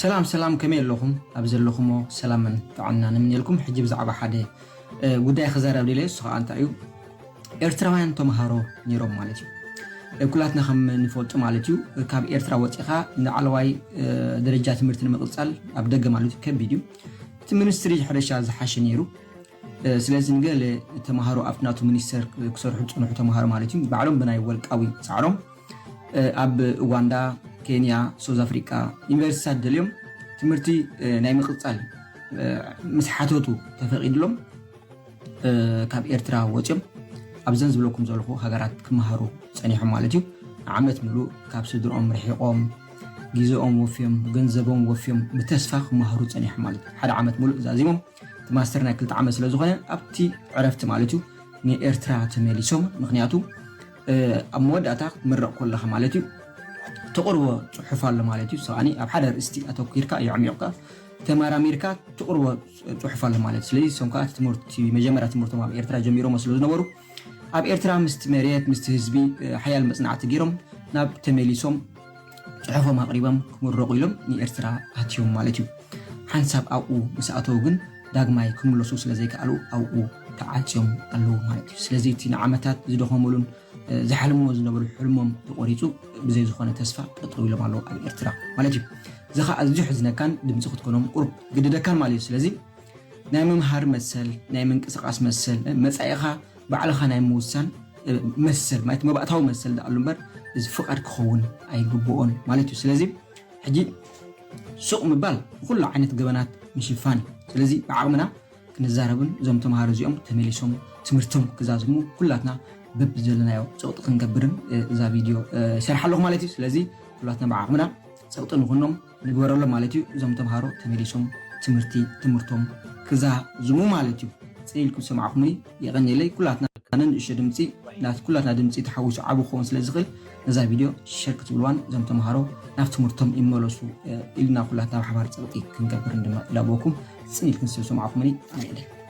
ሰላም ሰላም፣ ከመይ ኣለኹም? ኣብ ዘለኹሞ ሰላምን ጥዕናን እምነልኩም። ሕጂ ብዛዕባ ሓደ ጉዳይ ክዛረብ ደለ። እሱ ከዓ እንታይ እዩ? ኤርትራውያን ተምሃሮ ነይሮም ማለት እዩ። ኩላትና ከም ንፈልጡ ማለት እዩ፣ ካብ ኤርትራ ወፂኻ ንላዕለዋይ ደረጃ ትምህርቲ ንምቕፃል ኣብ ደገ ማለት እዩ ከቢድ እዩ። እቲ ሚኒስትሪ ሕርሻ ዝሓሸ ነይሩ። ስለዚ ንገለ ተምሃሮ ኣብቲ ናቱ ሚኒስተር ክሰርሑ ዝፅንሑ ተምሃሮ ማለት እዩ፣ ባዕሎም ብናይ ወልቃዊ ፃዕሮም ኣብ ኡጋንዳ፣ ኬንያ፣ ሶዝ ኣፍሪቃ ዩኒቨርሲቲታት ደልዮም ትምህርቲ ናይ ምቕፃል ምስ ሓተቱ ተፈቒድሎም ካብ ኤርትራ ወፅዮም ኣብዘን ዝብለኩም ዘለኹ ሃገራት ክመሃሩ ፀኒሖም ማለት እዩ። ንዓመት ሙሉእ ካብ ስድርኦም ርሒቖም፣ ግዜኦም ወፍዮም፣ ገንዘቦም ወፍዮም ብተስፋ ክመሃሩ ፀኒሖም ማለት እዩ። ሓደ ዓመት ሙሉእ ዛዚሞም፣ እቲ ማስተር ናይ ክልተ ዓመት ስለ ዝኾነ ኣብቲ ዕረፍቲ ማለት እዩ ንኤርትራ ተመሊሶም። ምክንያቱ ኣብ መወዳእታ ክትምረቕ ከለኻ ማለት እዩ ተቕርቦ ፅሑፍ ኣሎ ማለት እዩ። ሰኣኒ ኣብ ሓደ ርእስቲ ኣተኪርካ የዕሚቕካ ተመራሚርካ ትቕርቦ ፅሑፍ ኣሎ ማለት እዩ። ስለዚ እሶም ከዓ ትምህርቲ መጀመርያ ትምህርቶም ኣብ ኤርትራ ጀሚሮም ስለ ዝነበሩ ኣብ ኤርትራ ምስቲ መሬት ምስቲ ህዝቢ ሓያል መፅናዕቲ ገይሮም ናብ ተመሊሶም ፅሑፎም ኣቕሪቦም ክምረቑ ኢሎም ንኤርትራ ኣትዮም ማለት እዩ። ሓንሳብ ኣብኡ ምስ ኣተው ግን ዳግማይ ክምለሱ ስለ ዘይከኣሉ ኣብኡ ተዓፅዮም ኣለዉ ማለት እዩ። ስለዚ እቲ ንዓመታት ዝደኸሙሉን ዝሓልምዎ ዝነበሩ ሕልሞም ተቆሪፁ ብዘይ ዝኾነ ተስፋ ጠጠው ኢሎም ኣለዉ ኣብ ኤርትራ ማለት እዩ። እዚ ከዓ ኣዝዩ ሕዝነካን ድምፂ ክትኮኖም ቁሩብ ግድደካን ማለት እዩ። ስለዚ ናይ ምምሃር መሰል፣ ናይ ምንቅስቃስ መሰል፣ መፃኢኻ ባዕልኻ ናይ ምውሳን መሰል ማለት መባእታዊ መሰል ደኣሉ እምበር እዚ ፍቓድ ክኸውን ኣይግብኦን ማለት እዩ። ስለዚ ሕጂ ሱቕ ምባል ንኩሉ ዓይነት ገበናት ምሽፋን እዩ። ስለዚ ብዓቕምና ክንዛረብን እዞም ተምሃሮ እዚኦም ተመሊሶም ትምህርቶም ክዛዝሙ ኩላትና በብዘለናዮ ፀቕጢ ክንገብርን እዛ ቪድዮ ይሰርሓ ኣለኹ ማለት እዩ። ስለዚ ኩላትና ብዓቕምና ፀቕጢ ንኹኖም ንግበረሎም ማለት እዩ። እዞም ተምሃሮ ተመሊሶም ትምህርቲ ትምህርቶም ክዛዝሙ ማለት እዩ። ፅን ኢልኩም ዝሰማዕኹምኒ የቐንየለይ። ኩላትና ንእሽቶ ድምፂ ናት ኩላትና ድምፂ ተሓዊሱ ዓቢ ክኸውን ስለ ዝኽእል ነዛ ቪድዮ ሸር ክትብልዋን እዞም ተምሃሮ ናብ ትምህርቶም ይመለሱ ኢልና ኩላትና ብሓባር ፀቕጢ ክንገብርን ድማ ይላበወኩም። ፅን ኢልኩም ዝሰማዕኹምኒ ኣሜን።